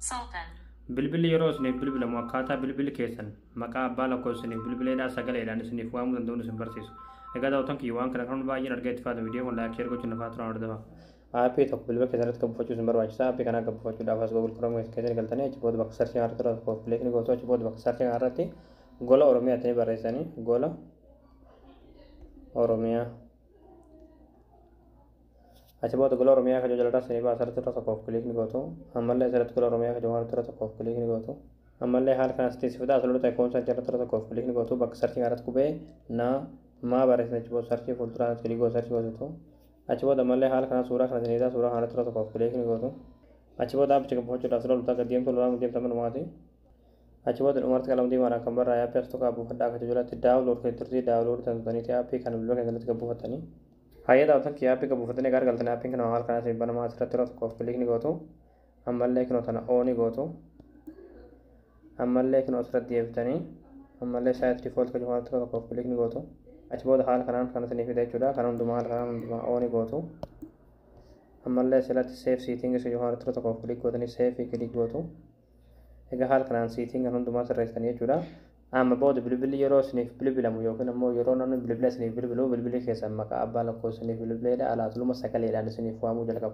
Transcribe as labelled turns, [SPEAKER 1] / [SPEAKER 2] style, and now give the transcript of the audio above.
[SPEAKER 1] Sultan.
[SPEAKER 2] Bilbilli yeroo isiniif bilbilamu akkaataa bilbilli keessan maqaa abbaa lakkoofsa isiniif bilbileedhaa sagaleedhaan isiniif waamuu danda'uun isin barsiisu. Egaa daawwattoon kiyya, waan kana kan baay'een argaa itti fayyadamu, viidiyoo kun like, share gochuun nafaa turan hordofaa. Aappii tokko bilbila keessan irratti gabbuufachuu isin barbaachisa. Aappii kana gabbuufachuudhaaf as Google Chrome keessa galtanii, achi booda bakka searchii irratti tokkoof click ni gootu. Achi booda bakka searchii irratti Gola Oromiyaa jettanii barreessanii, Gola Oromiyaa. Achi booda Gola Oromiyaa kan jalirraa isinii baasa, irratti tokkoof click ni gootu. Ammallee asirratti Gola Oromiyaa kan jiru irratti tokkoof click ni gootu. Ammallee haala kanas teessifata asirratti icon searchii irratti tokkoof click ni gootu. Bakka searchii irratti qubee na maa barreessan, achi booda searchii fuulduraa click gootu, searchii gootu. Achi booda ammallee haala kana suuraa kana isinii suuraa kana irratti tokkoof click ni gootu. Achi booda aappicha gabbuufachuudhaaf sirra loltaa gad deemtu, lolaan deemta manumaati. Achi booda dhumarratti qalama diimaadhaan kan barraa'e aappii as tokko buufadhaa akka jalatti download kan turtii download kan turtaniiti aappii kana bilbila keessatti gabbuufattanii. Hayyee daawwatan kiyya, aappii gabbuufatanii gara galtanii, aappiin kana haala kanaa isin banamaa, asirratti yeroo tokkoof click ni gootu. Ammallee kinoo tana oo ni gootu. Ammallee kinoo asirratti deebitanii ammallee set default kan jedhamu tokkoof click ni gootu. Achi booda haala kanaan kan isinii fida jechuudha. Kan hundumaa haala kanaan hundumaa oo ni gootu. Ammallee asirratti save settings kan jedhamu tokkoof click gootanii save click gootu. Egaa haala kanaan setting kan hundumaa sirreessitanii jechuudha. Amma booda bilbilli yeroo isiniif bilbilamu yookiin ammoo yeroo namni bilbila isiniif bilbilu, bilbilli keessan maqaa abbaa lakkoofsa isiniif bilbileedha alaatuluma sagaleedhaan isiniif waamuu jalqaba.